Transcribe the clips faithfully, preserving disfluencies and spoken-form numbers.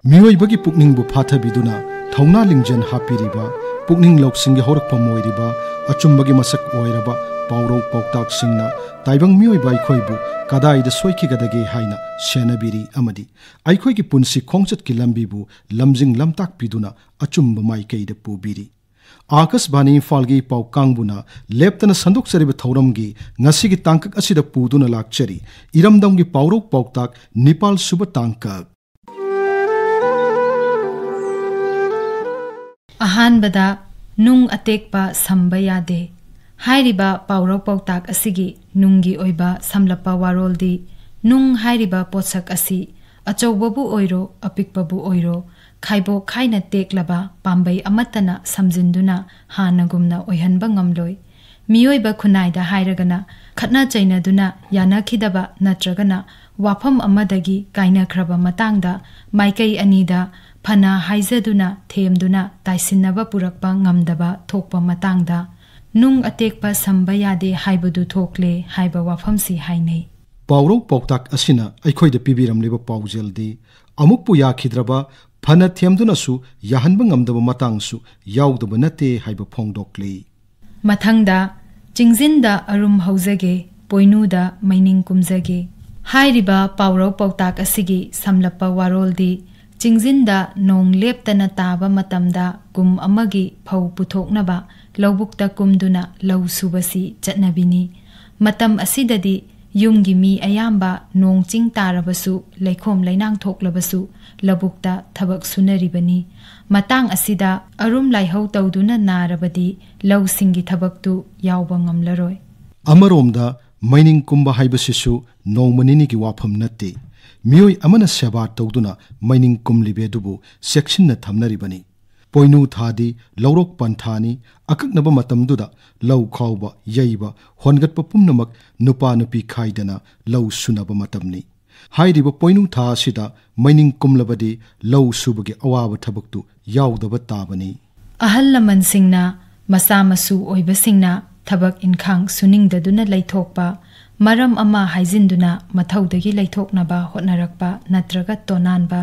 ꯃꯤꯑꯣꯏꯕꯒꯤ ꯄꯨꯛꯅꯤꯡꯕꯨ ꯐꯥꯊꯕꯤꯗꯨꯅ ꯊꯧꯅꯥ ꯂꯤꯡꯖꯦꯜ ꯍꯥꯞꯄꯤꯔꯤꯕ, ꯄꯨꯛꯅꯤꯡ ꯂꯧꯁꯤꯡꯒꯤ ꯍꯧꯔꯛꯐꯝ ꯑꯣꯏꯔꯤꯕ, ꯑꯆꯨꯝꯕꯒꯤ ꯃꯁꯛ ꯑꯣꯏꯔꯕ ꯄꯥꯎꯔꯧ ꯄꯥꯎꯇꯥꯛꯁꯤꯡꯅ ꯇꯥꯏꯕꯪ ꯃꯤꯑꯣꯏꯕ ꯑꯩꯈꯣꯏꯕꯨ ꯀꯗꯥꯏꯗ ꯁꯣꯏꯈꯤꯒꯗꯒꯦ ꯍꯥꯏꯅ ꯁꯦꯟꯅꯕꯤꯔꯤ ꯑꯃꯗꯤ ꯑꯩꯈꯣꯏꯒꯤ ꯄꯨꯟꯁꯤ ꯈꯣꯡꯆꯠꯀꯤ ꯂꯝꯕꯤꯕꯨ ꯂꯝꯖꯤꯡ ꯂꯝꯇꯥꯛꯄꯤꯗꯨꯅ ꯑꯆꯨꯝꯕ ꯃꯥꯏꯀꯩꯗ ꯄꯨꯕꯤꯔꯤ꯫ ꯑꯥꯀꯥꯁꯕꯥꯅꯤ ꯏꯝꯐꯥꯜꯒꯤ ꯄꯥꯎ ꯀꯥꯡꯕꯨꯅ ꯂꯦꯞꯇꯅ ꯁꯟꯗꯣꯛꯆꯔꯤꯕ ꯊꯧꯔꯝꯒꯤ ꯉꯁꯤꯒꯤ ꯇꯥꯡꯀꯛ ꯑꯁꯤꯗ ꯄꯨꯗꯨꯅ ꯂꯥꯛꯆꯔꯤ ꯏꯔꯝꯗꯝꯒꯤ ꯄꯥꯎꯔꯧ ꯄꯥꯎꯇꯥꯛ ꯅꯤꯄꯥꯜ ꯁꯨꯕ ꯇꯥꯡꯀꯛ꯫ ꯑꯍꯥꯟꯕꯗ, ꯅꯨꯡ ꯑꯇꯦꯛꯄ ꯁꯝꯕ ꯌꯥꯗꯦ꯫ ꯍꯥꯏꯔꯤꯕ ꯄꯥꯎꯔꯧ ꯄꯥꯎꯇꯥꯛ ꯑꯁꯤꯒꯤ ꯅꯨꯡꯒꯤ ꯑꯣꯏꯕ ꯁꯝꯂꯞꯄ ꯋꯥꯔꯣꯜꯗꯤ, ꯅꯨꯡ ꯍꯥꯏꯔꯤꯕ ꯄꯣꯠꯁꯛ ꯑꯁꯤ ꯑꯆꯧꯕꯕꯨ ꯑꯣꯏꯔꯣ, ꯑꯄꯤꯛꯄꯕꯨ ꯑꯣꯏꯔꯣ, ꯈꯥꯏꯕꯣꯛ ꯈꯥꯏꯅ ꯇꯦꯛꯂꯕ ꯄꯥꯝꯕꯩ ꯑꯃꯠꯇꯅ ꯁꯝꯖꯤꯟꯗꯨꯅ ꯍꯥꯟꯅꯒꯨꯝꯅ ꯑꯣꯏꯍꯟꯕ ꯉꯝꯂꯣꯏ꯫ ꯃꯤꯑꯣꯏꯕ ꯈꯨꯟꯅꯥꯏꯗ ꯍꯥꯏꯔꯒꯅ, ꯈꯠꯅ ꯆꯩꯅꯗꯨꯅ ꯌꯥꯅꯈꯤꯗꯕ ꯅꯠꯇ꯭ꯔꯒꯅ ꯋꯥꯐꯝ ꯑꯃꯗꯒꯤ ꯀꯥꯏꯅꯈ꯭ꯔꯕ ꯃꯇꯥꯡꯗ ꯃꯥꯏꯀꯩ ꯑꯅꯤꯗ ꯐꯅ ꯍꯥꯏꯖꯗꯨꯅ ꯊꯦꯝꯗꯨꯅ ꯇꯥꯏꯁꯤꯟꯅꯕ ꯄꯨꯔꯛꯄ ꯉꯝꯗꯕ ꯊꯣꯛꯄ ꯃꯇꯥꯡꯗ, "ꯅꯨꯡ ꯑꯇꯦꯛꯄ ꯁꯝꯕ ꯌꯥꯗꯦ" ꯍꯥꯏꯕꯗꯨ ꯊꯣꯛꯂꯦ ꯍꯥꯏꯕ ꯋꯥꯐꯝꯁꯤ ꯍꯥꯏꯅꯩ꯫ ꯄꯥꯎꯔꯧ ꯄꯥꯎꯇꯥꯛ ꯑꯁꯤꯅ ꯑꯩꯈꯣꯏꯗ ꯄꯤꯕꯤꯔꯝꯂꯤꯕ ꯄꯥꯎꯖꯦꯜꯗꯤ, ꯑꯃꯨꯛꯄꯨ ꯌꯥꯈꯤꯗ꯭ꯔꯕ, ꯐꯅ ꯊꯦꯝꯗꯨꯅꯁꯨ ꯌꯥꯍꯟꯕ ꯉꯝꯗꯕ ꯃꯇꯥꯡꯁꯨ ꯌꯥꯎꯗꯕ ꯅꯠꯇꯦ ꯍꯥꯏꯕ ꯐꯣꯡꯗꯣꯛꯂꯤ꯫ ꯃꯊꯪꯗ, "ꯆꯤꯡꯖꯤꯟꯗ ꯑꯔꯨꯝ ꯍꯧꯖꯒꯦ, ꯄꯣꯏꯅꯨꯗ ꯃꯩꯅꯤꯡ ꯀꯨꯝꯖꯒꯦ" ꯍꯥꯏꯔꯤꯕ ꯄꯥꯎꯔꯧ ꯄꯥꯎꯇꯥꯛ ꯑꯁꯤꯒꯤ ꯁꯝꯂꯞꯄ ꯋꯥꯔꯣꯜꯗꯤ, ꯆꯤꯡꯖꯤꯟꯗ ꯅꯣꯡ ꯂꯦꯞꯇꯅ ꯇꯥꯕ ꯃꯇꯝꯗ ꯀꯨꯝ ꯑꯃꯒꯤ ꯐꯧ ꯄꯨꯊꯣꯛꯅꯕ ꯂꯧꯕꯨꯛꯇ ꯀꯨꯝꯗꯨꯅ ꯂꯧ ꯁꯨꯕꯁꯤ ꯆꯠꯅꯕꯤꯅꯤ꯫ ꯃꯇꯝ ꯑꯁꯤꯗꯗꯤ ꯌꯨꯝꯒꯤ ꯃꯤ ꯑꯌꯥꯝꯕ ꯅꯣꯡ ꯆꯤꯡ ꯇꯥꯔꯕꯁꯨ, ꯂꯩꯈꯣꯝ ꯂꯩꯅꯥꯡ ꯊꯣꯛꯂꯕꯁꯨ ꯂꯧꯕꯨꯛꯇ ꯊꯕꯛ ꯁꯨꯅꯔꯤꯕꯅꯤ꯫ ꯃꯇꯥꯡ ꯑꯁꯤꯗ ꯑꯔꯨꯝ ꯂꯥꯏꯍꯧ ꯇꯧꯗꯨꯅ ꯅꯥꯔꯕꯗꯤ ꯂꯧꯁꯤꯡꯒꯤ ꯊꯕꯛꯇꯨ ꯌꯥꯎꯕ ꯉꯝꯂꯔꯣꯏ꯫ ꯑꯃꯔꯣꯝꯗ, ꯃꯩꯅꯤꯡ ꯀꯨꯝꯕ ꯍꯥꯏꯕꯁꯤꯁꯨ ꯅꯣꯡꯃ ꯅꯤꯅꯤꯒꯤ ꯋꯥꯐꯝ ꯅꯠꯇꯦ꯫ ꯃꯤꯑꯣꯏ ꯑꯃꯅ ꯁꯦꯕꯥ ꯇꯧꯗꯨꯅ ꯃꯩꯅꯤꯡ ꯀꯨꯝꯂꯤꯕꯤ ꯑꯗꯨꯕꯨ ꯆꯦꯛꯁꯤꯟꯅ ꯊꯝꯅꯔꯤꯕꯅꯤ꯫ ꯄꯣꯏꯅꯨ ꯊꯥꯗꯤ ꯂꯧꯔꯣꯛ ꯄꯟꯊꯥꯅꯤ꯫ ꯑꯀꯛꯅꯕ ꯃꯇꯝꯗꯨꯗ ꯂꯧ ꯈꯥꯎꯕ, ꯌꯩꯕ, ꯍꯣꯟꯒꯠꯄ ꯄꯨꯝꯅꯃꯛ ꯅꯨꯄꯥ ꯅꯨꯄꯤ ꯈꯥꯏꯗꯅ ꯂꯧ ꯁꯨꯅꯕ ꯃꯇꯝꯅꯤ꯫ ꯍꯥꯏꯔꯤꯕ ꯄꯣꯏꯅꯨ ꯊꯥ ꯑꯁꯤꯗ ꯃꯩꯅꯤꯡ ꯀꯨꯝꯂꯕꯗꯤ ꯂꯧ ꯁꯨꯕꯒꯤ ꯑꯋꯥꯕ ꯊꯕꯛꯇꯨ ꯌꯥꯎꯗꯕ ꯇꯥꯕꯅꯤ꯫ ꯑꯍꯜ ꯂꯃꯟꯁꯤꯡꯅ ꯃꯆꯥ ꯃꯁꯨ ꯑꯣꯏꯕꯁꯤꯡꯅ ꯊꯕꯛ ꯏꯟꯈꯥꯡ ꯁꯨꯅꯤꯡꯗꯗꯨꯅ ꯂꯩꯊꯣꯛꯄ, ꯃꯔꯝ ꯑꯃ ꯍꯥꯏꯖꯤꯟꯗꯨꯅ ꯃꯊꯧꯗꯒꯤ ꯂꯩꯊꯣꯛꯅꯕ ꯍꯣꯠꯅꯔꯛꯄ ꯅꯠꯇ꯭ꯔꯒ ꯇꯣꯅꯥꯟꯕ,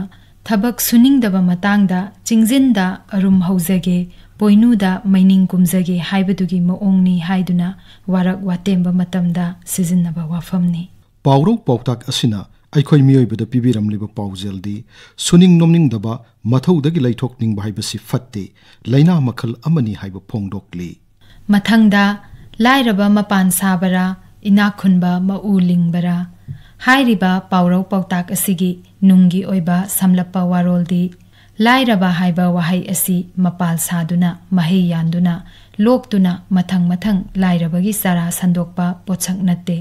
ꯊꯕꯛ ꯁꯨꯅꯤꯡꯗꯕ ꯃꯇꯥꯡꯗ "ꯆꯤꯡꯖꯤꯟꯗ ꯑꯔꯨꯝ ꯍꯧꯖꯒꯦ, ꯄꯣꯏꯅꯨꯗ ꯃꯩꯅꯤꯡ ꯀꯨꯝꯖꯒꯦ" ꯍꯥꯏꯕꯗꯨꯒꯤ ꯃꯑꯣꯡꯅꯤ ꯍꯥꯏꯗꯨꯅ ꯋꯥꯔꯛ ꯋꯥꯇꯦꯝꯕ ꯃꯇꯝꯗ ꯁꯤꯖꯤꯟꯅꯕ ꯋꯥꯐꯝꯅꯤ꯫ ꯄꯥꯎꯔꯧ ꯄꯥꯎꯇꯥꯛ ꯑꯁꯤꯅ ꯑꯩꯈꯣꯏ ꯃꯤꯑꯣꯏꯕꯗ ꯄꯤꯕꯤꯔꯝꯂꯤꯕ ꯄꯥꯎꯖꯦꯜꯗꯤ, ꯁꯨꯅꯤꯡ ꯅꯣꯝꯅꯤꯡꯗꯕ, ꯃꯊꯧꯗꯒꯤ ꯂꯩꯊꯣꯛꯅꯤꯡꯕ ꯍꯥꯏꯕꯁꯤ ꯐꯠꯇꯦ, ꯂꯥꯏꯅꯥ ꯃꯈꯜ ꯑꯃꯅꯤ ꯍꯥꯏꯕ ꯐꯣꯡꯗꯣꯛꯂꯤ꯫ ꯃꯊꯪꯗ, "ꯂꯥꯏꯔꯕ ꯃꯄꯥꯟ ꯁꯥꯕꯔꯥ, ꯏꯅꯥꯛ ꯈꯨꯟꯕ ꯃꯎ ꯂꯤꯡꯕꯔꯥ?" ꯍꯥꯏꯔꯤꯕ ꯄꯥꯎꯔꯧ ꯄꯥꯎꯇꯥꯛ ꯑꯁꯤꯒꯤ ꯅꯨꯡꯒꯤ ꯑꯣꯏꯕ ꯁꯝꯂꯞꯄ ꯋꯥꯔꯣꯜꯗꯤ, ꯂꯥꯏꯔꯕ ꯍꯥꯏꯕ ꯋꯥꯍꯩ ꯑꯁꯤ ꯃꯄꯥꯜ ꯁꯥꯗꯨꯅ, ꯃꯍꯩ ꯌꯥꯟꯗꯨꯅ, ꯂꯣꯛꯇꯨꯅ ꯃꯊꯪ ꯃꯊꯪ ꯂꯥꯏꯔꯕꯒꯤ ꯆꯔꯥ ꯁꯟꯗꯣꯛꯄ ꯄꯣꯠꯁꯛ ꯅꯠꯇꯦ꯫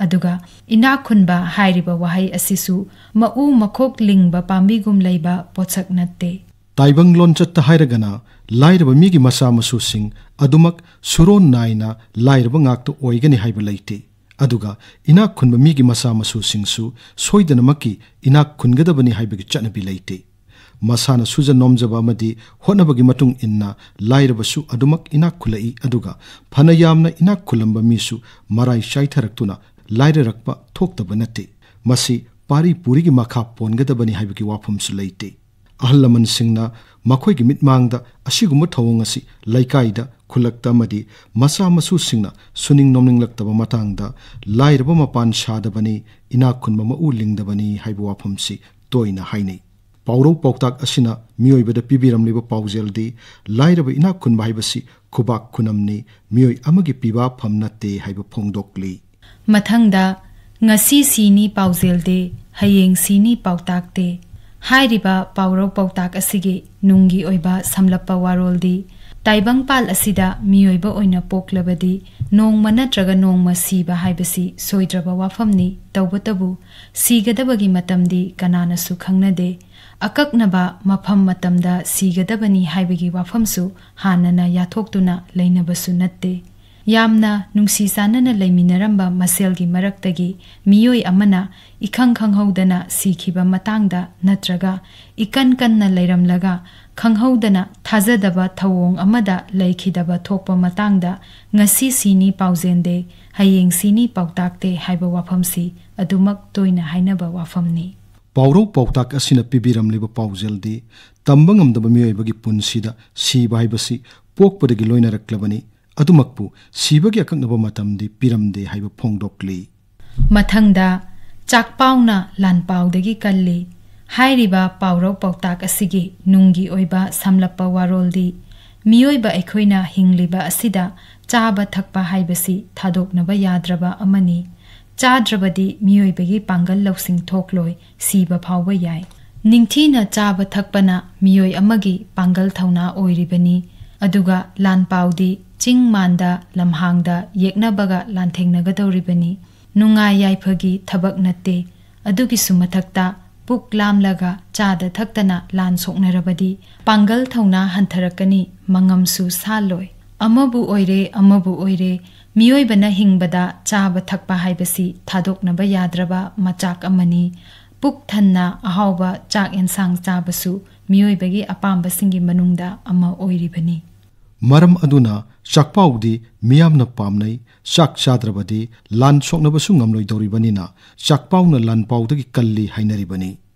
ꯑꯗꯨꯒ ꯏꯅꯥꯛ ꯈꯨꯟꯕ ꯍꯥꯏꯔꯤꯕ ꯋꯥꯍꯩ ꯑꯁꯤꯁꯨ ꯃꯎ ꯃꯈꯣꯛ ꯂꯤꯡꯕ ꯄꯥꯝꯕꯤꯒꯨꯝ ꯂꯩꯕ ꯄꯣꯠꯁꯛ ꯅꯠꯇꯦ꯫ ꯇꯥꯏꯕꯪ ꯂꯣꯟꯆꯠꯇ ꯍꯥꯏꯔꯒꯅ, ꯂꯥꯏꯔꯕ ꯃꯤꯒꯤ ꯃꯆꯥ ꯃꯁꯨꯁꯤꯡ ꯑꯗꯨꯃꯛ ꯁꯨꯔꯣꯟ ꯅꯥꯏꯅ ꯂꯥꯏꯔꯕ ꯉꯥꯛꯇ ꯑꯣꯏꯒꯅꯤ ꯍꯥꯏꯕ ꯂꯩꯇꯦ꯫ ꯑꯗꯨꯒ ꯏꯅꯥꯛ ꯈꯨꯟꯕ ꯃꯤꯒꯤ ꯃꯆꯥ ꯃꯁꯨꯁꯤꯡꯁꯨ ꯁꯣꯏꯗꯅꯃꯛꯀꯤ ꯏꯅꯥꯛ ꯈꯨꯟꯒꯗꯕꯅꯤ ꯍꯥꯏꯕꯒꯤ ꯆꯠꯅꯕꯤ ꯂꯩꯇꯦ꯫ ꯃꯁꯥꯅ ꯁꯨꯖ ꯅꯣꯝꯖꯕ ꯑꯃꯗꯤ ꯍꯣꯠꯅꯕꯒꯤ ꯃꯇꯨꯡ ꯏꯟꯅ ꯂꯥꯏꯔꯕꯁꯨ ꯑꯗꯨꯃꯛ ꯏꯅꯥꯛ ꯈꯨꯜꯂꯛꯏ꯫ ꯑꯗꯨꯒ ꯐꯅ ꯌꯥꯝꯅ ꯏꯅꯥꯛ ꯈꯨꯜꯂꯝꯕ ꯃꯤꯁꯨ ꯃꯔꯥꯏ ꯆꯥꯏꯊꯔꯛꯇꯨꯅ ꯂꯥꯏꯔꯔꯛꯄ ꯊꯣꯛꯇꯕ ꯅꯠꯇꯦ꯫ ꯃꯁꯤ ꯄꯥꯔꯤ ꯄꯨꯔꯤꯒꯤ ꯃꯈꯥ ꯄꯣꯟꯒꯗꯕꯅꯤ ꯍꯥꯏꯕꯒꯤ ꯋꯥꯐꯝꯁꯨ ꯂꯩꯇꯦ꯫ ꯑꯍꯜ ꯂꯃꯟꯁꯤꯡꯅ ꯃꯈꯣꯏꯒꯤ ꯃꯤꯠꯃꯥꯡꯗ ꯑꯁꯤꯒꯨꯝꯕ ꯊꯧꯑꯣꯡ ꯑꯁꯤ ꯂꯩꯀꯥꯏꯗ, ꯈꯨꯜꯂꯛꯇ ꯑꯃꯗꯤ ꯃꯆꯥ ꯃꯁꯨꯁꯤꯡꯅ ꯁꯨꯅꯤꯡ ꯅꯣꯝꯅꯤꯡꯂꯛꯇꯕ ꯃꯇꯥꯡꯗ, "ꯂꯥꯏꯔꯕ ꯃꯄꯥꯟ ꯁꯥꯗꯕꯅꯤ, ꯏꯅꯥꯛ ꯈꯨꯟꯕ ꯃꯎ ꯂꯤꯡꯗꯕꯅꯤ" ꯍꯥꯏꯕ ꯋꯥꯐꯝꯁꯤ ꯇꯣꯏꯅ ꯍꯥꯏꯅꯩ꯫ ꯄꯥꯎꯔꯧ ꯄꯥꯎꯇꯥꯛ ꯑꯁꯤꯅ ꯃꯤꯑꯣꯏꯕꯗ ꯄꯤꯕꯤꯔꯝꯂꯤꯕ ꯄꯥꯎꯖꯦꯜꯗꯤ, ꯂꯥꯏꯔꯕ ꯏꯅꯥꯛ ꯈꯨꯟꯕ ꯍꯥꯏꯕꯁꯤ ꯈꯨꯕꯥꯛ ꯈꯨꯅꯝꯅꯤ, ꯃꯤꯑꯣꯏ ꯑꯃꯒꯤ ꯄꯤꯕꯥꯐꯝ ꯅꯠꯇꯦ ꯍꯥꯏꯕ ꯐꯣꯡꯗꯣꯛꯂꯤ꯫ ꯃꯊꯪꯗ, "ꯉꯁꯤ ꯁꯤꯅꯤ ꯄꯥꯎꯖꯦꯜꯗꯦ, ꯍꯌꯦꯡ ꯁꯤꯅꯤ ꯄꯥꯎꯇꯥꯛꯇꯦ" ꯍꯥꯏꯔꯤꯕ ꯄꯥꯎꯔꯧ ꯄꯥꯎꯇꯥꯛ ꯑꯁꯤꯒꯤ ꯅꯨꯡꯒꯤ ꯑꯣꯏꯕ ꯁꯝꯂꯞꯄ ꯋꯥꯔꯣꯜꯗꯤ, ꯇꯥꯏꯕꯪꯄꯥꯜ ꯑꯁꯤꯗ ꯃꯤꯑꯣꯏꯕ ꯑꯣꯏꯅ ꯄꯣꯛꯂꯕꯗꯤ ꯅꯣꯡꯃ ꯅꯠꯇ꯭ꯔꯒ ꯅꯣꯡꯃ ꯁꯤꯕ ꯍꯥꯏꯕꯁꯤ ꯁꯣꯏꯗ꯭ꯔꯕ ꯋꯥꯐꯝꯅꯤ꯫ ꯇꯧꯕꯇꯕꯨ, ꯁꯤꯒꯗꯕꯒꯤ ꯃꯇꯝꯗꯤ ꯀꯅꯥꯅꯁꯨ ꯈꯪꯅꯗꯦ꯫ ꯑꯀꯛꯅꯕ ꯃꯐꯝ ꯃꯇꯝꯗ ꯁꯤꯒꯗꯕꯅꯤ ꯍꯥꯏꯕꯒꯤ ꯋꯥꯐꯝꯁꯨ ꯍꯥꯟꯅꯅ ꯌꯥꯊꯣꯛꯇꯨꯅ ꯂꯩꯅꯕꯁꯨ ꯅꯠꯇꯦ꯫ ꯌꯥꯝꯅ ꯅꯨꯡꯁꯤ ꯆꯥꯟꯅꯅ ꯂꯩꯃꯤꯟꯅꯔꯝꯕ ꯃꯁꯦꯜꯒꯤ ꯃꯔꯛꯇꯒꯤ ꯃꯤꯑꯣꯏ ꯑꯃꯅ ꯏꯈꯪ ꯈꯪꯍꯧꯗꯅ ꯁꯤꯈꯤꯕ ꯃꯇꯥꯡꯗ, ꯅꯠꯇ꯭ꯔꯒ ꯏꯀꯟ ꯀꯟꯅ ꯂꯩꯔꯝꯂꯒ ꯈꯪꯍꯧꯗꯅ ꯊꯥꯖꯗꯕ ꯊꯧꯑꯣꯡ ꯑꯃꯗ ꯂꯩꯈꯤꯗꯕ ꯊꯣꯛꯄ ꯃꯇꯥꯡꯗ, "ꯉꯁꯤ ꯁꯤꯅꯤ ꯄꯥꯎꯖꯦꯟꯗꯦ, ꯍꯌꯦꯡ ꯁꯤꯅꯤ ꯄꯥꯎꯇꯥꯛꯇꯦ" ꯍꯥꯏꯕ ꯋꯥꯐꯝꯁꯤ ꯑꯗꯨꯃꯛ ꯇꯣꯏꯅ ꯍꯥꯏꯅꯕ ꯋꯥꯐꯝꯅꯤ꯫ ꯄꯥꯎꯔꯧ ꯄꯥꯎꯇꯥꯛ ꯑꯁꯤꯅ ꯄꯤꯕꯤꯔꯝꯂꯤꯕ ꯄꯥꯎꯖꯦꯜꯗꯤ, ꯇꯝꯕ ꯉꯝꯗꯕ ꯃꯤꯑꯣꯏꯕꯒꯤ ꯄꯨꯟꯁꯤꯗ ꯁꯤꯕ ꯍꯥꯏꯕꯁꯤ ꯄꯣꯛꯄꯗꯒꯤ ꯂꯣꯏꯅꯔꯛꯂꯕꯅꯤ, ꯑꯗꯨꯃꯛꯄꯨ ꯁꯤꯕꯒꯤ ꯑꯀꯛꯅꯕ ꯃꯇꯝꯗꯤ ꯄꯤꯔꯝꯗꯦ ꯍꯥꯏꯕ ꯐꯣꯡꯗꯣꯛꯂꯤ꯫ ꯃꯊꯪꯗ, ꯆꯥꯛꯄꯥꯎꯅ ꯂꯥꯟꯄꯥꯎꯗꯒꯤ ꯀꯜꯂꯤ꯫ ꯍꯥꯏꯔꯤꯕ ꯄꯥꯎꯔꯧ ꯄꯥꯎꯇꯥꯛ ꯑꯁꯤꯒꯤ ꯅꯨꯡꯒꯤ ꯑꯣꯏꯕ ꯁꯝꯂꯞꯄ ꯋꯥꯔꯣꯜꯗꯤ, ꯃꯤꯑꯣꯏꯕ ꯑꯩꯈꯣꯏꯅ ꯍꯤꯡꯂꯤꯕ ꯑꯁꯤꯗ ꯆꯥꯕ ꯊꯛꯄ ꯍꯥꯏꯕꯁꯤ ꯊꯥꯗꯣꯛꯅꯕ ꯌꯥꯗ꯭ꯔꯕ ꯑꯃꯅꯤ꯫ ꯆꯥꯗ꯭ꯔꯕꯗꯤ ꯃꯤꯑꯣꯏꯕꯒꯤ ꯄꯥꯡꯒꯜ ꯂꯧꯁꯤꯡ ꯊꯣꯛꯂꯣꯏ, ꯁꯤꯕ ꯐꯥꯎꯕ ꯌꯥꯏ꯫ ꯅꯤꯡꯊꯤꯅ ꯆꯥꯕ ꯊꯛꯄꯅ ꯃꯤꯑꯣꯏ ꯑꯃꯒꯤ ꯄꯥꯡꯒꯜ ꯊꯧꯅꯥ ꯑꯣꯏꯔꯤꯕꯅꯤ꯫ ꯑꯗꯨꯒ ꯂꯥꯟꯄꯥꯎꯗꯤ ꯆꯤꯡ ꯃꯥꯟꯗ, ꯂꯝꯍꯥꯡꯗ ꯌꯦꯛꯅꯕꯒ ꯂꯥꯟꯊꯦꯡꯅꯒꯗꯧꯔꯤꯕꯅꯤ꯫ ꯅꯨꯡꯉꯥꯏ ꯌꯥꯏꯐꯒꯤ ꯊꯕꯛ ꯅꯠꯇꯦ꯫ ꯑꯗꯨꯒꯤꯁꯨ ꯃꯊꯛꯇ, ꯄꯨꯛ ꯂꯥꯝꯂꯒ ꯆꯥꯗ ꯊꯛꯇꯅ ꯂꯥꯟ ꯁꯣꯛꯅꯔꯕꯗꯤ ꯄꯥꯡꯒꯜ ꯊꯧꯅꯥ ꯍꯟꯊꯔꯛꯀꯅꯤ, ꯃꯉꯝꯁꯨ ꯁꯥꯜꯂꯣꯏ꯫ ꯑꯃꯕꯨ ꯑꯣꯏꯔꯦ, ꯑꯃꯕꯨ ꯑꯣꯏꯔꯦ, ꯃꯤꯑꯣꯏꯕꯅ ꯍꯤꯡꯕꯗ ꯆꯥꯕ ꯊꯛꯄ ꯍꯥꯏꯕꯁꯤ ꯊꯥꯗꯣꯛꯅꯕ ꯌꯥꯗ꯭ꯔꯕ ꯃꯆꯥꯛ ꯑꯃꯅꯤ꯫ ꯄꯨꯛ ꯊꯟꯅ ꯑꯍꯥꯎꯕ ꯆꯥꯛ ꯑꯦꯟꯁꯥꯡ ꯆꯥꯕꯁꯨ ꯃꯤꯑꯣꯏꯕꯒꯤ ꯑꯄꯥꯝꯕꯁꯤꯡꯒꯤ ꯃꯅꯨꯡꯗ ꯑꯃ ꯑꯣꯏꯔꯤꯕꯅꯤ꯫ ꯃꯔꯝ ꯑꯗꯨꯅ ꯆꯥꯛꯄꯥꯎꯗꯤ ꯃꯤꯌꯥꯝꯅ ꯄꯥꯝꯅꯩ꯫ ꯆꯥꯛ ꯆꯥꯗ꯭ꯔꯕꯗꯤ ꯂꯥꯟ ꯁꯣꯛꯅꯕꯁꯨ ꯉꯝꯂꯣꯏꯗꯧꯔꯤꯕꯅꯤꯅ ꯆꯥꯛꯄꯥꯎꯅ ꯂꯥꯟꯄꯥꯎꯗꯒꯤ ꯀꯜꯂꯤ ꯍꯥꯏꯅꯔꯤꯕꯅꯤ꯫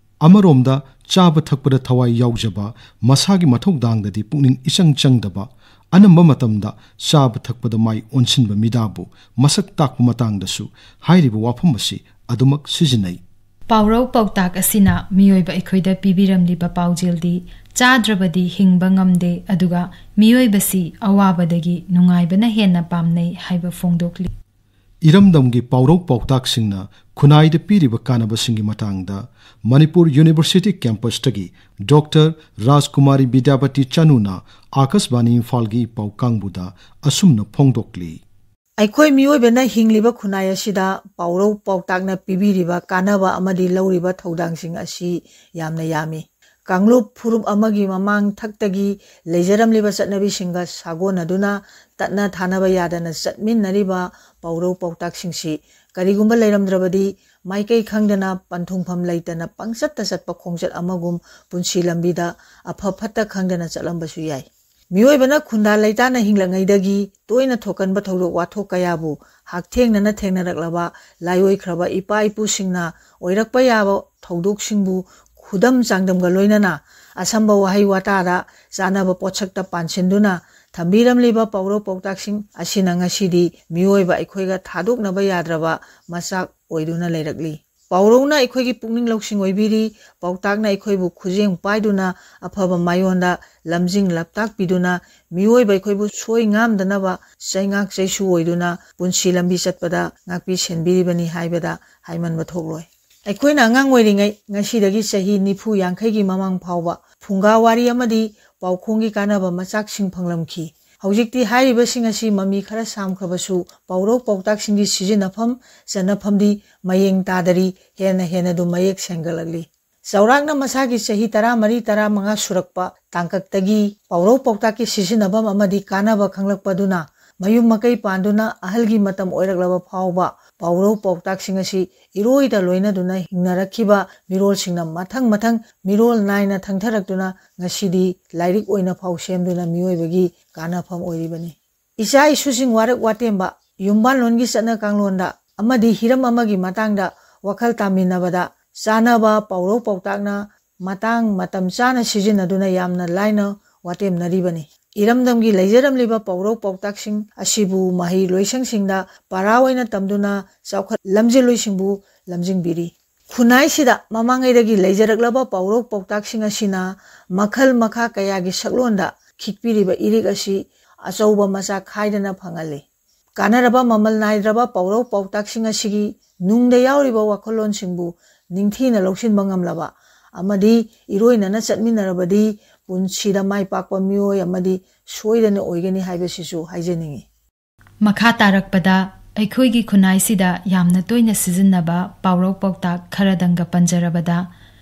ꯑꯃꯔꯣꯝꯗ, ꯆꯥꯕ ꯊꯛꯄꯗ ꯊꯋꯥꯏ ꯌꯥꯎꯖꯕ, ꯃꯁꯥꯒꯤ ꯃꯊꯧꯗꯥꯡꯗꯗꯤ ꯄꯨꯛꯅꯤꯡ ꯏꯆꯪ ꯆꯪꯗꯕ, ꯑꯅꯝꯕ ꯃꯇꯝꯗ ꯆꯥꯕ ꯊꯛꯄꯗ ꯃꯥꯏ ꯑꯣꯟꯁꯤꯟꯕ ꯃꯤꯗꯥꯕꯨ ꯃꯁꯛ ꯇꯥꯛꯄ ꯃꯇꯥꯡꯗꯁꯨ ꯍꯥꯏꯔꯤꯕ ꯋꯥꯐꯝ ꯑꯁꯤ ꯑꯗꯨꯃꯛ ꯁꯤꯖꯤꯟꯅꯩ꯫ ꯄꯥꯎꯔꯧ ꯄꯥꯎꯇꯥꯛ ꯑꯁꯤꯅ ꯃꯤꯑꯣꯏꯕ ꯑꯩꯈꯣꯏꯗ ꯄꯤꯕꯤꯔꯝꯂꯤꯕ ꯄꯥꯎꯖꯦꯜꯗꯤ, ꯆꯥꯗ꯭ꯔꯕꯗꯤ ꯍꯤꯡꯕ ꯉꯝꯗꯦ, ꯑꯗꯨꯒ ꯃꯤꯑꯣꯏꯕꯁꯤ ꯑꯋꯥꯕꯗꯒꯤ ꯅꯨꯡꯉꯥꯏꯕꯅ ꯍꯦꯟꯅ ꯄꯥꯝꯅꯩ ꯍꯥꯏꯕ ꯐꯣꯡꯗꯣꯛꯂꯤ꯫ ꯏꯔꯝꯗꯝꯒꯤ ꯄꯥꯎꯔꯧ ꯄꯥꯎꯇꯥꯛꯁꯤꯡꯅ ꯈꯨꯟꯅꯥꯏꯗ ꯄꯤꯔꯤꯕ ꯀꯥꯟꯅꯕꯁꯤꯡꯒꯤ ꯃꯇꯥꯡꯗ ꯃꯅꯤꯄꯨꯔ ꯌꯨꯅꯤꯚꯔꯁꯤꯇꯤ ꯀꯦꯝꯄꯁꯇꯒꯤ ꯗꯣꯛꯇꯔ ꯔꯥꯖꯀꯨꯃꯥꯔꯤ ꯕꯤꯗ꯭ꯌꯥꯄꯇꯤ ꯆꯅꯨꯅ ꯑꯥꯀꯥꯁꯕꯥꯅꯤ ꯏꯝꯐꯥꯜꯒꯤ ꯄꯥꯎ ꯀꯥꯡꯕꯨꯗ ꯑꯁꯨꯝꯅ ꯐꯣꯡꯗꯣꯛꯂꯤ꯫ ꯑꯩꯈꯣꯏ ꯃꯤꯑꯣꯏꯕꯅ ꯍꯤꯡꯂꯤꯕ ꯈꯨꯟꯅꯥꯏ ꯑꯁꯤꯗ ꯄꯥꯎꯔꯧ ꯄꯥꯎꯇꯥꯛꯅ ꯄꯤꯕꯤꯔꯤꯕ ꯀꯥꯟꯅꯕ ꯑꯃꯗꯤ ꯂꯧꯔꯤꯕ ꯊꯧꯗꯥꯡꯁꯤꯡ ꯑꯁꯤ ꯌꯥꯝꯅ ꯌꯥꯝꯃꯤ꯫ ꯀꯥꯡꯂꯨꯞ ꯐꯨꯔꯨꯞ ꯑꯃꯒꯤ ꯃꯃꯥꯡ ꯊꯛꯇꯒꯤ ꯂꯩꯖꯔꯝꯂꯤꯕ ꯆꯠꯅꯕꯤꯁꯤꯡꯒ ꯁꯥꯒꯣꯟꯅꯗꯨꯅ ꯇꯠꯅ ꯊꯥꯅꯕ ꯌꯥꯗꯅ ꯆꯠꯃꯤꯟꯅꯔꯤꯕ ꯄꯥꯎꯔꯧ ꯄꯥꯎꯇꯥꯛꯁꯤꯡꯁꯤ ꯀꯔꯤꯒꯨꯝꯕ ꯂꯩꯔꯝꯗ꯭ꯔꯕꯗꯤ, ꯃꯥꯏꯀꯩ ꯈꯪꯗꯅ, ꯄꯟꯊꯨꯡꯐꯝ ꯂꯩꯇꯅ ꯄꯪꯆꯠꯇ ꯆꯠꯄ ꯈꯣꯡꯆꯠ ꯑꯃꯒꯨꯝ ꯄꯨꯟꯁꯤ ꯂꯝꯕꯤꯗ ꯑꯐ ꯐꯠꯇ ꯈꯪꯗꯅ ꯆꯠꯂꯝꯕꯁꯨ ꯌꯥꯏ꯫ ꯃꯤꯑꯣꯏꯕꯅ ꯈꯨꯟꯗꯥ ꯂꯩꯇꯥꯅ ꯍꯤꯡꯂꯛꯉꯩꯗꯒꯤ ꯇꯣꯏꯅ ꯊꯣꯛꯀꯟꯕ ꯊꯧꯗꯣꯛ ꯋꯥꯊꯣꯛ ꯀꯌꯥꯕꯨ ꯍꯛꯊꯦꯡꯅꯅ ꯊꯦꯡꯅꯔꯛꯂꯕ ꯂꯥꯏꯑꯣꯏꯈ꯭ꯔꯕ ꯏꯄꯥ ꯏꯄꯨꯁꯤꯡꯅ ꯑꯣꯏꯔꯛꯄ ꯌꯥꯕ ꯊꯧꯗꯣꯛꯁꯤꯡꯕꯨ ꯈꯨꯗꯝ ꯆꯥꯡꯗꯝꯒ ꯂꯣꯏꯅꯅ ꯑꯁꯝꯕ ꯋꯥꯍꯩ ꯋꯥꯇꯥꯗ ꯆꯥꯅꯕ ꯄꯣꯠꯁꯛꯇ ꯄꯥꯟꯁꯤꯟꯗꯨꯅ ꯊꯝꯕꯤꯔꯝꯂꯤꯕ ꯄꯥꯎꯔꯧ ꯄꯥꯎꯇꯥꯛꯁꯤꯡ ꯑꯁꯤꯅ ꯉꯁꯤꯗꯤ ꯃꯤꯑꯣꯏꯕ ꯑꯩꯈꯣꯏꯒ ꯊꯥꯗꯣꯛꯅꯕ ꯌꯥꯗ꯭ꯔꯕ ꯃꯆꯥꯛ ꯑꯣꯏꯗꯨꯅ ꯂꯩꯔꯛꯂꯤ꯫ ꯄꯥꯎꯔꯧꯅ ꯑꯩꯈꯣꯏꯒꯤ ꯄꯨꯛꯅꯤꯡ ꯂꯧꯁꯤꯡ ꯑꯣꯏꯕꯤꯔꯤ, ꯄꯥꯎꯇꯥꯛꯅ ꯑꯩꯈꯣꯏꯕꯨ ꯈꯨꯖꯦꯡ ꯄꯥꯏꯗꯨꯅ ꯑꯐꯕ ꯃꯥꯏꯌꯣꯟꯗ ꯂꯝꯖꯤꯡ ꯂꯝꯇꯥꯛꯄꯤꯗꯨꯅ ꯃꯤꯑꯣꯏꯕ ꯑꯩꯈꯣꯏꯕꯨ ꯁꯣꯏ ꯉꯥꯝꯗꯅꯕ ꯆꯩꯉꯥꯛ ꯆꯩꯁꯨ ꯑꯣꯏꯗꯨꯅ ꯄꯨꯟꯁꯤ ꯂꯝꯕꯤ ꯆꯠꯄꯗ ꯉꯥꯛꯄꯤ ꯁꯦꯟꯕꯤꯔꯤꯕꯅꯤ ꯍꯥꯏꯕꯗ ꯍꯥꯏꯃꯟꯕ ꯊꯣꯛꯂꯣꯏ꯫ ꯑꯩꯈꯣꯏꯅ ꯑꯉꯥꯡ ꯑꯣꯏꯔꯤꯉꯩ ꯉꯁꯤꯗꯒꯤ ꯆꯍꯤ ꯅꯤꯐꯨ ꯌꯥꯡꯈꯩꯒꯤ ꯃꯃꯥꯡ ꯐꯥꯎꯕ ꯐꯨꯡꯒꯥ ꯋꯥꯔꯤ ꯑꯃꯗꯤ ꯄꯥꯎꯈꯣꯡꯒꯤ ꯀꯥꯟꯅꯕ ꯃꯆꯥꯛꯁꯤꯡ ꯐꯪꯂꯝꯈꯤ꯫ ꯍꯧꯖꯤꯛꯇꯤ ꯍꯥꯏꯔꯤꯕꯁꯤꯡ ꯑꯁꯤ ꯃꯃꯤ ꯈꯔ ꯁꯥꯝꯈ꯭ꯔꯕꯁꯨ ꯄꯥꯎꯔꯧ ꯄꯥꯎꯇꯥꯛꯁꯤꯡꯒꯤ ꯁꯤꯖꯤꯟꯅꯐꯝ ꯆꯟꯅꯐꯝꯗꯤ ꯃꯌꯦꯡ ꯇꯥꯗꯔꯤ, ꯍꯦꯟꯅ ꯍꯦꯟꯅ ꯑꯗꯨꯝ ꯃꯌꯦꯛ ꯁꯦꯡꯒꯠꯂꯛꯂꯤ꯫ ꯆꯥꯎꯔꯥꯛꯅ ꯃꯁꯥꯒꯤ ꯆꯍꯤ ꯇꯔꯥꯃꯔꯤ ꯇꯔꯥꯃꯉꯥ ꯁꯨꯔꯛꯄ ꯇꯥꯡꯀꯛꯇꯒꯤ ꯄꯥꯎꯔꯧ ꯄꯥꯎꯇꯥꯛꯀꯤ ꯁꯤꯖꯤꯟꯅꯐꯝ ꯑꯃꯗꯤ ꯀꯥꯟꯅꯕ ꯈꯪꯂꯛꯄꯗꯨꯅ ꯃꯌꯨꯝ ꯃꯀꯩ ꯄꯥꯟꯗꯨꯅ ꯑꯍꯜꯒꯤ ꯃꯇꯝ ꯑꯣꯏꯔꯛꯂꯕ ꯐꯥꯎꯕ ꯄꯥꯎꯔꯧ ꯄꯥꯎꯇꯥꯛꯁꯤꯡ ꯑꯁꯤ ꯏꯔꯣꯏꯗ ꯂꯣꯏꯅꯗꯨꯅ ꯍꯤꯡꯅꯔꯛꯈꯤꯕ ꯃꯤꯔꯣꯜꯁꯤꯡꯅ ꯃꯊꯪ ꯃꯊꯪ ꯃꯤꯔꯣꯜ ꯅꯥꯏꯅ ꯊꯪꯊꯔꯛꯇꯨꯅ ꯉꯁꯤꯗꯤ ꯂꯥꯏꯔꯤꯛ ꯑꯣꯏꯅ ꯐꯥꯎ ꯁꯦꯝꯗꯨꯅ ꯃꯤꯑꯣꯏꯕꯒꯤ ꯀꯥꯟꯅꯐꯝ ꯑꯣꯏꯔꯤꯕꯅꯤ꯫ ꯏꯆꯥ ꯏꯁꯨꯁꯤꯡ ꯋꯥꯔꯛ ꯋꯥꯇꯦꯝꯕ, ꯌꯨꯝꯕꯥꯜꯂꯣꯟꯒꯤ ꯆꯠꯅ ꯀꯥꯡꯂꯣꯟꯗ ꯑꯃꯗꯤ ꯍꯤꯔꯝ ꯑꯃꯒꯤ ꯃꯇꯥꯡꯗ ꯋꯥꯈꯜ ꯇꯥꯃꯤꯟꯅꯕꯗ ꯆꯥꯅꯕ ꯄꯥꯎꯔꯧ ꯄꯥꯎꯇꯥꯛꯅ ꯃꯇꯥꯡ ꯃꯇꯝ ꯆꯥꯅ ꯁꯤꯖꯤꯟꯅꯗꯨꯅ ꯌꯥꯝꯅ ꯂꯥꯏꯅ ꯋꯥꯇꯦꯝꯅꯔꯤꯕꯅꯤ꯫ ꯏꯔꯝꯗꯝꯒꯤ ꯂꯩꯖꯔꯝꯂꯤꯕ ꯄꯥꯎꯔꯧ ꯄꯥꯎꯇꯥꯛꯁꯤꯡ ꯑꯁꯤꯕꯨ ꯃꯍꯩ ꯂꯣꯏꯁꯪꯁꯤꯡꯗ ꯄꯔꯥ ꯑꯣꯏꯅ ꯇꯝꯗꯨꯅ ꯆꯥꯎꯈꯠ ꯂꯝꯖꯤꯡꯂꯣꯏꯁꯤꯡꯕꯨ ꯂꯝꯖꯤꯡꯕꯤꯔꯤ꯫ ꯈꯨꯟꯅꯥꯏꯁꯤꯗ ꯃꯃꯥꯡꯉꯩꯗꯒꯤ ꯂꯩꯖꯔꯛꯂꯕ ꯄꯥꯎꯔꯧ ꯄꯥꯎꯇꯥꯛꯁꯤꯡ ꯑꯁꯤꯅ ꯃꯈꯜ ꯃꯈꯥ ꯀꯌꯥꯒꯤ ꯁꯛꯂꯣꯟꯗ ꯈꯤꯛꯄꯤꯔꯤꯕ ꯏꯔꯤꯛ ꯑꯁꯤ ꯑꯆꯧꯕ ꯃꯆꯥ ꯈꯥꯏꯗꯅ ꯐꯪꯍꯜꯂꯤ꯫ ꯀꯥꯟꯅꯔꯕ ꯃꯃꯜ ꯅꯥꯏꯗ꯭ꯔꯕ ꯄꯥꯎꯔꯧ ꯄꯥꯎꯇꯥꯛꯁꯤꯡ ꯑꯁꯤꯒꯤ ꯅꯨꯡꯗ ꯌꯥꯎꯔꯤꯕ ꯋꯥꯈꯜꯂꯣꯟꯁꯤꯡꯕꯨ ꯅꯤꯡꯊꯤꯅ ꯂꯧꯁꯤꯟꯕ ꯉꯝꯂꯕ ꯑꯃꯗꯤ ꯏꯔꯣꯏꯅꯅ ꯆꯠꯃꯤꯟꯅꯔꯕꯗꯤ ꯄꯨꯟꯁꯤꯗ ꯃꯥꯏ ꯄꯥꯛꯄ ꯃꯤꯑꯣꯏ ꯑꯃꯗꯤ ꯁꯣꯏꯗꯅ ꯑꯣꯏꯒꯅꯤ ꯍꯥꯏꯕꯁꯤꯁꯨ ꯍꯥꯏꯖꯅꯤꯡꯏ꯫ ꯃꯈꯥ ꯇꯥꯔꯛꯄꯗ ꯑꯩꯈꯣꯏꯒꯤ ꯈꯨꯟꯅꯥꯏꯁꯤꯗ ꯌꯥꯝꯅ ꯇꯣꯏꯅ ꯁꯤꯖꯤꯟꯅꯕ ꯄꯥꯎꯔꯧ ꯄꯥꯎꯇꯥꯛ ꯈꯔꯗꯪꯒ ꯄꯟꯖꯔꯕꯗ,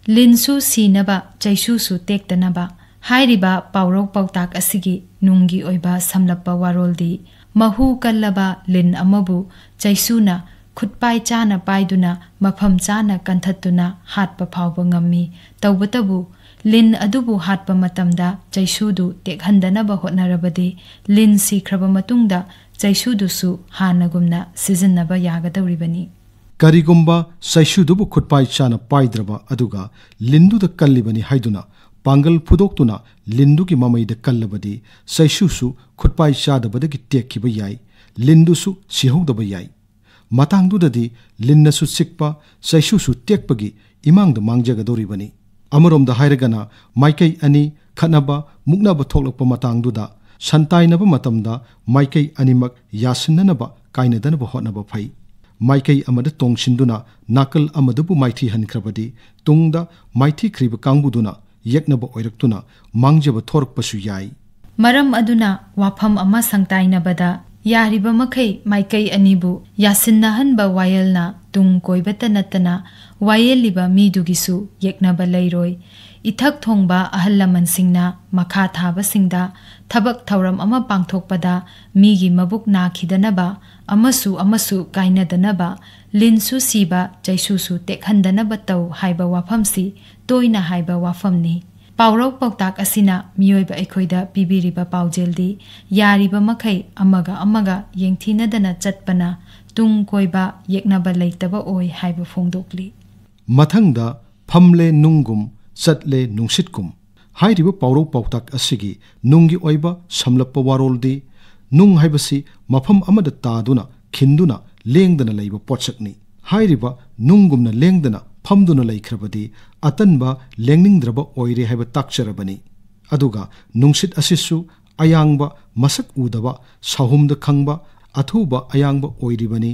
"ꯂꯤꯟꯁꯨ ꯁꯤꯅꯕ, ꯆꯩꯁꯨꯁꯨ ꯇꯦꯛꯇꯅꯕ" ꯍꯥꯏꯔꯤꯕ ꯄꯥꯎꯔꯧ ꯄꯥꯎꯇꯥꯛ ꯑꯁꯤꯒꯤ ꯅꯨꯡꯒꯤ ꯑꯣꯏꯕ ꯁꯝꯂꯞꯄ ꯋꯥꯔꯣꯜꯗꯤ, ꯃꯍꯨ ꯀꯜꯂꯕ ꯂꯤꯟ ꯑꯃꯕꯨ ꯆꯩꯁꯨꯅ ꯈꯨꯠꯄꯥꯏ ꯆꯥꯅ ꯄꯥꯏꯗꯨꯅ ꯃꯐꯝ ꯆꯥꯅ ꯀꯟꯊꯠꯇꯨꯅ ꯍꯥꯠꯄ ꯐꯥꯎꯕ ꯉꯝꯃꯤ꯫ ꯇꯧꯕꯇꯕꯨ, ꯂꯤꯟ ꯑꯗꯨꯕꯨ ꯍꯥꯠꯄ ꯃꯇꯝꯗ ꯆꯩꯁꯨꯗꯨ ꯇꯦꯛꯍꯟꯗꯅꯕ ꯍꯣꯠꯅꯔꯕꯗꯤ, ꯂꯤꯟ ꯁꯤꯈ꯭ꯔꯕ ꯃꯇꯨꯡꯗ ꯆꯩꯁꯨꯗꯨꯁꯨ ꯍꯥꯟꯅꯒꯨꯝꯅ ꯁꯤꯖꯤꯟꯅꯕ ꯌꯥꯒꯗꯧꯔꯤꯕꯅꯤ꯫ ꯀꯔꯤꯒꯨꯝꯕ ꯆꯩꯁꯨꯗꯨꯕꯨ ꯈꯨꯠꯄꯥꯏ ꯆꯥꯅ ꯄꯥꯏꯗ꯭ꯔꯕ ꯑꯗꯨꯒ ꯂꯤꯟꯗꯨꯗ ꯀꯜꯂꯤꯕꯅꯤ ꯍꯥꯏꯗꯨꯅ ꯄꯥꯡꯒꯜ ꯐꯨꯗꯣꯛꯇꯨꯅ ꯂꯤꯟꯗꯨꯒꯤ ꯃꯃꯩꯗ ꯀꯜꯂꯕꯗꯤ, ꯆꯩꯁꯨꯁꯨ ꯈꯨꯠꯄꯥꯏ ꯆꯥꯗꯕꯗꯒꯤ ꯇꯦꯛꯈꯤꯕ ꯌꯥꯏ, ꯂꯤꯟꯗꯨꯁꯨ ꯁꯤꯍꯧꯗꯕ ꯌꯥꯏ꯫ ꯃꯇꯥꯡꯗꯨꯗꯗꯤ ꯂꯤꯟꯅꯁꯨ ꯆꯤꯛꯄ, ꯆꯩꯁꯨꯁꯨ ꯇꯦꯛꯄꯒꯤ ꯏꯃꯥꯡꯗ ꯃꯥꯡꯖꯒꯗꯧꯔꯤꯕꯅꯤ꯫ ꯑꯃꯔꯣꯝꯗ ꯍꯥꯏꯔꯒꯅ, ꯃꯥꯏꯀꯩ ꯑꯅꯤ ꯈꯠꯅꯕ, ꯃꯨꯛꯅꯕ ꯊꯣꯛꯂꯛꯄ ꯃꯇꯥꯡꯗꯨꯗ ꯁꯟꯇꯥꯏꯅꯕ ꯃꯇꯝꯗ ꯃꯥꯏꯀꯩ ꯑꯅꯤꯃꯛ ꯌꯥꯁꯤꯟꯅꯅꯕ, ꯀꯥꯏꯅꯗꯅꯕ ꯍꯣꯠꯅꯕ ꯐꯩ꯫ ꯃꯥꯏꯀꯩ ꯑꯃꯗ ꯇꯣꯡꯁꯤꯟꯗꯨꯅ ꯅꯥꯀꯜ ꯑꯃꯗꯕꯨ ꯃꯥꯏꯊꯤꯍꯟꯈ꯭ꯔꯕꯗꯤ, ꯇꯨꯡꯗ ꯃꯥꯏꯊꯤꯈ꯭ꯔꯤꯕ ꯀꯥꯡꯕꯨꯗꯨꯅ ꯌꯦꯛꯅꯕ ꯑꯣꯏꯔꯛꯇꯨꯅ ꯃꯥꯡꯖꯕ ꯊꯣꯔꯛꯄꯁꯨ ꯌꯥꯏ꯫ ꯃꯔꯝ ꯑꯗꯨꯅ ꯋꯥꯐꯝ ꯑꯃ ꯁꯪꯇꯥꯏꯅꯕꯗ ꯌꯥꯔꯤꯕ ꯃꯈꯩ ꯃꯥꯏꯀꯩ ꯑꯅꯤꯕꯨ ꯌꯥꯁꯤꯟꯅꯍꯟꯕ ꯋꯥꯌꯦꯜꯅ ꯇꯨꯡ ꯀꯣꯏꯕꯇ ꯅꯠꯇꯅ ꯋꯥꯌꯦꯜꯂꯤꯕ ꯃꯤꯗꯨꯒꯤꯁꯨ ꯌꯦꯛꯅꯕ ꯂꯩꯔꯣꯏ꯫ ꯏꯊꯛ ꯊꯣꯡꯕ ꯑꯍꯜ ꯂꯃꯟꯁꯤꯡꯅ ꯃꯈꯥ ꯊꯥꯕꯁꯤꯡꯗ ꯊꯕꯛ ꯊꯧꯔꯝ ꯑꯃ ꯄꯥꯡꯊꯣꯛꯄꯗ ꯃꯤꯒꯤ ꯃꯕꯨꯛ ꯅꯥꯈꯤꯗꯅꯕ, ꯑꯃꯁꯨ ꯑꯃꯁꯨ ꯀꯥꯏꯅꯗꯅꯕ, ꯂꯤꯟꯁꯨ ꯁꯤꯕ, ꯆꯩꯁꯨꯁꯨ ꯇꯦꯛꯍꯟꯗꯅꯕ ꯇꯧ ꯍꯥꯏꯕ ꯋꯥꯐꯝꯁꯤ ꯇꯣꯏꯅ ꯍꯥꯏꯕ ꯋꯥꯐꯝꯅꯤ꯫ ꯄꯥꯎꯔꯧ ꯄꯥꯎꯇꯥꯛ ꯑꯁꯤꯅ ꯃꯤꯑꯣꯏꯕ ꯑꯩꯈꯣꯏꯗ ꯄꯤꯕꯤꯔꯤꯕ ꯄꯥꯎꯖꯦꯜꯗꯤ, ꯌꯥꯔꯤꯕ ꯃꯈꯩ ꯑꯃꯒ ꯑꯃꯒ ꯌꯦꯡꯊꯤꯅꯗꯅ ꯆꯠꯄꯅ ꯇꯨꯡ ꯀꯣꯏꯕ, ꯌꯦꯛꯅꯕ ꯂꯩꯇꯕ ꯑꯣꯏ ꯍꯥꯏꯕ ꯐꯣꯡꯗꯣꯛꯂꯤ꯫ ꯃꯊꯪꯗ, "ꯐꯝꯂꯦ ꯅꯨꯡꯒꯨꯝ, ꯆꯠꯂꯦ ꯅꯨꯡꯁꯤꯠꯀꯨꯝ" ꯍꯥꯏꯔꯤꯕ ꯄꯥꯎꯔꯧ ꯄꯥꯎꯇꯥꯛ ꯑꯁꯤꯒꯤ ꯅꯨꯡꯒꯤ ꯑꯣꯏꯕ ꯁꯝꯂꯞꯄ ꯋꯥꯔꯣꯜꯗꯤ, ꯅꯨꯡ ꯍꯥꯏꯕꯁꯤ ꯃꯐꯝ ꯑꯃꯗ ꯇꯥꯗꯨꯅ, ꯈꯤꯟꯗꯨꯅ, ꯂꯦꯡꯗꯅ ꯂꯩꯕ ꯄꯣꯠꯁꯛꯅꯤ꯫ ꯍꯥꯏꯔꯤꯕ ꯅꯨꯡꯒꯨꯝꯅ ꯂꯦꯡꯗꯅ ꯐꯝꯗꯨꯅ ꯂꯩꯈ꯭ꯔꯕꯗꯤ, ꯑꯇꯟꯕ, ꯂꯦꯡꯅꯤꯡꯗ꯭ꯔꯕ ꯑꯣꯏꯔꯦ ꯍꯥꯏꯕ ꯇꯥꯛꯆꯔꯕꯅꯤ꯫ ꯑꯗꯨꯒ ꯅꯨꯡꯁꯤꯠ ꯑꯁꯤꯁꯨ ꯑꯌꯥꯡꯕ, ꯃꯁꯛ ꯎꯗꯕ, ꯁꯥꯍꯨꯝꯗ ꯈꯪꯕ, ꯑꯊꯨꯕ ꯑꯌꯥꯡꯕ ꯑꯣꯏꯔꯤꯕꯅꯤ꯫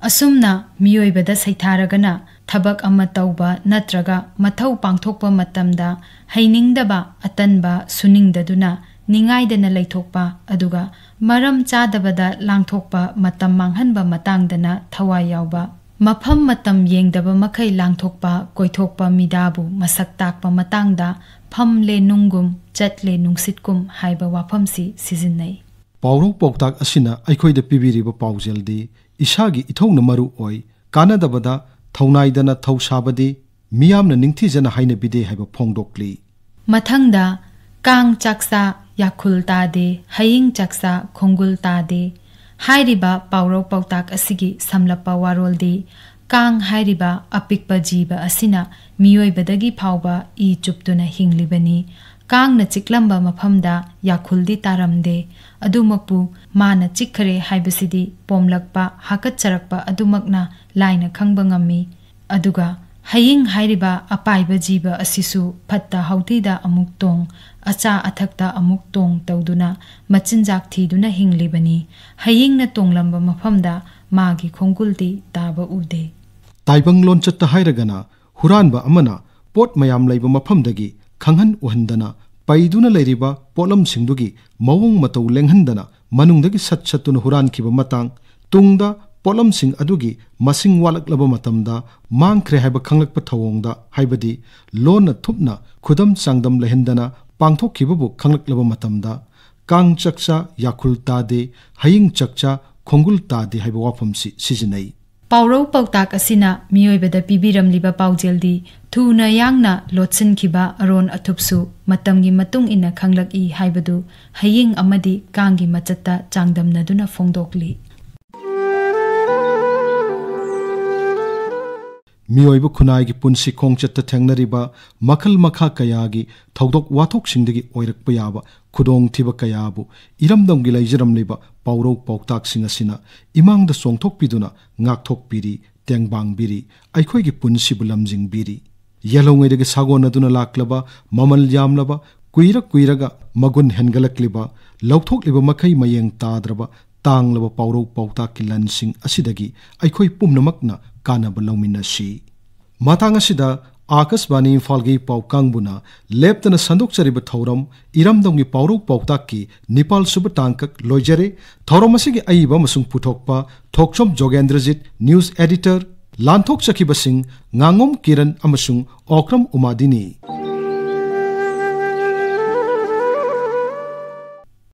ꯑꯁꯨꯝꯅ ꯃꯤꯑꯣꯏꯕꯗ ꯁꯩꯊꯥꯔꯒꯅ, ꯊꯕꯛ ꯑꯃ ꯇꯧꯕ ꯅꯠꯇ꯭ꯔꯒ ꯃꯊꯧ ꯄꯥꯡꯊꯣꯛꯄ ꯃꯇꯝꯗ ꯍꯩꯅꯤꯡꯗꯕ, ꯑꯇꯟꯕ, ꯁꯨꯅꯤꯡꯗꯗꯨꯅ ꯅꯤꯡꯉꯥꯏꯗꯅ ꯂꯩꯊꯣꯛꯄ, ꯑꯗꯨꯒ ꯃꯔꯝ ꯆꯥꯗꯕꯗ ꯂꯥꯡꯊꯣꯛꯄ, ꯃꯇꯝ ꯃꯥꯡꯍꯟꯕ ꯃꯇꯥꯡꯗꯅ ꯊꯋꯥꯏ ꯌꯥꯎꯕ, ꯃꯐꯝ ꯃꯇꯝ ꯌꯦꯡꯗꯕ ꯃꯈꯩ ꯂꯥꯡꯊꯣꯛꯄ, ꯀꯣꯏꯊꯣꯛꯄ ꯃꯤꯗꯥꯕꯨ ꯃꯁꯛ ꯇꯥꯛꯄ ꯃꯇꯥꯡꯗ "ꯐꯝꯂꯦ ꯅꯨꯡꯒꯨꯝ, ꯆꯠꯂꯦ ꯅꯨꯡꯁꯤꯠꯀꯨꯝ" ꯍꯥꯏꯕ ꯋꯥꯐꯝꯁꯤ ꯁꯤꯖꯤꯟꯅꯩ꯫ ꯄꯥꯎꯔꯧ ꯄꯥꯎꯇꯥꯛ ꯑꯁꯤꯅ ꯑꯩꯈꯣꯏꯗ ꯄꯤꯕꯤꯔꯤꯕ ꯄꯥꯎꯖꯦꯜꯗꯤ, ꯏꯁꯥꯒꯤ ꯏꯊꯧꯅ ꯃꯔꯨ ꯑꯣꯏ, ꯀꯥꯟꯅꯗꯕꯗ ꯊꯧꯅꯥꯏꯗꯅ ꯊꯧ ꯁꯥꯕꯗꯤ ꯃꯤꯌꯥꯝꯅ ꯅꯤꯡꯊꯤꯖꯅ ꯍꯥꯏꯅꯕꯤꯗꯦ ꯍꯥꯏꯕ ꯐꯣꯡꯗꯣꯛꯂꯤ꯫ ꯃꯊꯪꯗ, "ꯀꯥꯡ ꯆꯥꯛꯆꯥ ꯌꯥꯈꯨꯜ ꯇꯥꯗꯦ, ꯍꯌꯤꯡ ꯆꯥꯛꯆꯥ ꯈꯣꯡꯒꯨꯜ ꯇꯥꯗꯦ" ꯍꯥꯏꯔꯤꯕ ꯄꯥꯎꯔꯧ ꯄꯥꯎꯇꯥꯛ ꯑꯁꯤꯒꯤ ꯁꯝꯂꯞꯄ ꯋꯥꯔꯣꯜꯗꯤ, ꯀꯥꯡ ꯍꯥꯏꯔꯤꯕ ꯑꯄꯤꯛꯄ ꯖꯤꯕ ꯑꯁꯤꯅ ꯃꯤꯑꯣꯏꯕꯗꯒꯤ ꯐꯥꯎꯕ ꯏ ꯆꯨꯞꯇꯨꯅ ꯍꯤꯡꯂꯤꯕꯅꯤ꯫ ꯀꯥꯡꯅ ꯆꯤꯛꯂꯝꯕ ꯃꯐꯝꯗ ꯌꯥꯈꯨꯜꯗꯤ ꯇꯥꯔꯝꯗꯦ꯫ ꯑꯗꯨꯃꯛꯄꯨ, ꯃꯥꯅ ꯆꯤꯛꯈꯔꯦ ꯍꯥꯏꯕꯁꯤꯗꯤ ꯄꯣꯝꯂꯛꯄ, ꯍꯥꯀꯠꯆꯔꯛꯄ ꯑꯗꯨꯃꯛꯅ ꯂꯥꯏꯅ ꯈꯪꯕ ꯉꯝꯃꯤ꯫ ꯑꯗꯨꯒ ꯍꯌꯤꯡ ꯍꯥꯏꯔꯤꯕ ꯑꯄꯥꯏꯕ ꯖꯤꯕ ꯑꯁꯤꯁꯨ ꯐꯠꯇ ꯍꯥꯎꯊꯤꯗ ꯑꯃꯨꯛ ꯇꯣꯡ, ꯑꯆꯥ ꯑꯊꯛꯇ ꯑꯃꯨꯛ ꯇꯣꯡ ꯇꯧꯗꯨꯅ ꯃꯆꯤꯟꯖꯥꯛ ꯊꯤꯗꯨꯅ ꯍꯤꯡꯂꯤꯕꯅꯤ꯫ ꯍꯌꯤꯡꯅ ꯇꯣꯡꯂꯝꯕ ꯃꯐꯝꯗ ꯃꯥꯒꯤ ꯈꯣꯡꯒꯨꯜꯗꯤ ꯇꯥꯕ ꯎꯗꯦ꯫ ꯇꯥꯏꯕꯪ ꯂꯣꯟꯆꯠꯇ ꯍꯥꯏꯔꯒꯅ, ꯍꯨꯔꯥꯟꯕ ꯑꯃꯅ ꯄꯣꯠ ꯃꯌꯥꯝ ꯂꯩꯕ ꯃꯐꯝꯗꯒꯤ ꯈꯪꯍꯟ ꯎꯍꯟꯗꯅ ꯄꯩꯗꯨꯅ ꯂꯩꯔꯤꯕ ꯄꯣꯠꯂꯝꯁꯤꯡꯗꯨꯒꯤ ꯃꯑꯣꯡ ꯃꯇꯧ ꯂꯦꯡꯍꯟꯗꯅ ꯃꯅꯨꯡꯗꯒꯤ ꯁꯠ ꯁꯠꯇꯨꯅ ꯍꯨꯔꯥꯟꯈꯤꯕ ꯃꯇꯥꯡ, ꯇꯨꯡꯗ ꯄꯣꯠꯂꯝꯁꯤꯡ ꯑꯗꯨꯒꯤ ꯃꯁꯤꯡ ꯋꯥꯠꯂꯛꯂꯕ ꯃꯇꯝꯗ ꯃꯥꯡꯈ꯭ꯔꯦ ꯍꯥꯏꯕ ꯈꯪꯂꯛꯄ ꯊꯧꯑꯣꯡꯗ, ꯍꯥꯏꯕꯗꯤ ꯂꯣꯟꯅ ꯊꯨꯞꯅ ꯈꯨꯗꯝ ꯆꯥꯡꯗꯝ ꯂꯩꯍꯟꯗꯅ ꯄꯥꯡꯊꯣꯛꯈꯤꯕꯕꯨ ꯈꯪꯂꯛꯂꯕ ꯃꯇꯝꯗ, "ꯀꯥꯡ ꯆꯥꯛꯆꯥ ꯌꯥꯈꯨꯜ ꯇꯥꯗꯦ, ꯍꯌꯤꯡ ꯆꯥꯛꯆꯥ ꯈꯣꯡꯒꯨꯜ ꯇꯥꯗꯦ" ꯍꯥꯏꯕ ꯋꯥꯐꯝꯁꯤ ꯁꯤꯖꯤꯟꯅꯩ꯫ ꯄꯥꯎꯔꯧ ꯄꯥꯎꯇꯥꯛ ꯑꯁꯤꯅ ꯃꯤꯑꯣꯏꯕꯗ ꯄꯤꯕꯤꯔꯝꯂꯤꯕ ꯄꯥꯎꯖꯦꯜꯗꯤ, ꯊꯨꯅ ꯌꯥꯡꯅ ꯂꯣꯠꯁꯤꯟꯈꯤꯕ ꯑꯔꯣꯟ ꯑꯊꯨꯞꯁꯨ ꯃꯇꯝꯒꯤ ꯃꯇꯨꯡ ꯏꯟꯅ ꯈꯪꯂꯛꯏ ꯍꯥꯏꯕꯗꯨ ꯍꯌꯤꯡ ꯑꯃꯗꯤ ꯀꯥꯡꯒꯤ ꯃꯆꯠꯇ ꯆꯥꯡꯗꯝꯅꯗꯨꯅ ꯐꯣꯡꯗꯣꯛꯂꯤ꯫ ꯃꯤꯑꯣꯏꯕ ꯈꯨꯟꯅꯥꯏꯒꯤ ꯄꯨꯟꯁꯤ ꯈꯣꯡꯆꯠꯇ ꯊꯦꯡꯅꯔꯤꯕ ꯃꯈꯜ ꯃꯈꯥ ꯀꯌꯥꯒꯤ ꯊꯧꯗꯣꯛ ꯋꯥꯊꯣꯛꯁꯤꯡꯗꯒꯤ ꯑꯣꯏꯔꯛꯄ ꯌꯥꯕ ꯈꯨꯗꯣꯡꯊꯤꯕ ꯀꯌꯥꯕꯨ ꯏꯔꯝꯗꯝꯒꯤ ꯂꯩꯖꯔꯝꯂꯤꯕ ꯄꯥꯎꯔꯧ ꯄꯥꯎꯇꯥꯛꯁꯤꯡ ꯑꯁꯤꯅ ꯏꯃꯥꯡꯗ ꯆꯣꯡꯊꯣꯛꯄꯤꯗꯨꯅ ꯉꯥꯛꯊꯣꯛꯄꯤꯔꯤ, ꯇꯦꯡꯕꯥꯡꯕꯤꯔꯤ, ꯑꯩꯈꯣꯏꯒꯤ ꯄꯨꯟꯁꯤꯕꯨ ꯂꯝꯖꯤꯡꯕꯤꯔꯤ꯫ ꯌꯦꯜꯍꯧꯉꯩꯗꯒꯤ ꯁꯥꯒꯣꯟꯅꯗꯨꯅ ꯂꯥꯛꯂꯕ, ꯃꯃꯜ ꯌꯥꯝꯂꯕ, ꯀꯨꯏꯔ ꯀꯨꯏꯔꯒ ꯃꯒꯨꯟ ꯍꯦꯟꯒꯠꯂꯛꯂꯤꯕ, ꯂꯧꯊꯣꯛꯂꯤꯕ ꯃꯈꯩ ꯃꯌꯦꯡ ꯇꯥꯗ꯭ꯔꯕ, ꯇꯥꯡꯂꯕ ꯄꯥꯎꯔꯧ ꯄꯥꯎꯇꯥꯛꯀꯤ ꯂꯟꯁꯤꯡ ꯑꯁꯤꯗꯒꯤ ꯑꯩꯈꯣꯏ ꯄꯨꯝꯅꯃꯛꯅ ꯀꯥꯟꯅꯕ ꯂꯧꯃꯤꯟꯅꯁꯤ꯫ ꯃꯇꯥꯡ ꯑꯁꯤꯗ ꯑꯥꯀꯥꯁꯕꯥꯅꯤ ꯏꯝꯐꯥꯜꯒꯤ ꯄꯥꯎ ꯀꯥꯡꯕꯨꯅ ꯂꯦꯞꯇꯅ ꯁꯟꯗꯣꯛꯆꯔꯤꯕ ꯊꯧꯔꯝ ꯏꯔꯝꯗꯝꯒꯤ ꯄꯥꯎꯔꯧ ꯄꯥꯎꯇꯥꯛꯀꯤ ꯅꯤꯄꯥꯜ ꯁꯨꯕ ꯇꯥꯡꯀꯛ ꯂꯣꯏꯖꯔꯦ꯫ ꯊꯧꯔꯝ ꯑꯁꯤꯒꯤ ꯑꯏꯕ ꯑꯃꯁꯨꯡ ꯄꯨꯊꯣꯛꯄ ꯊꯣꯛꯆꯣꯝ ꯖꯣꯒꯦꯟꯗ꯭ꯔꯖꯤꯠ, news editor, ꯂꯥꯟꯊꯣꯛꯆꯈꯤꯕꯁꯤꯡ ꯉꯥꯉꯣꯝ ꯀꯤꯔꯟ ꯑꯃꯁꯨꯡ ꯑꯣꯀ꯭ꯔꯝ ꯎꯃꯥꯗꯤꯅꯤ꯫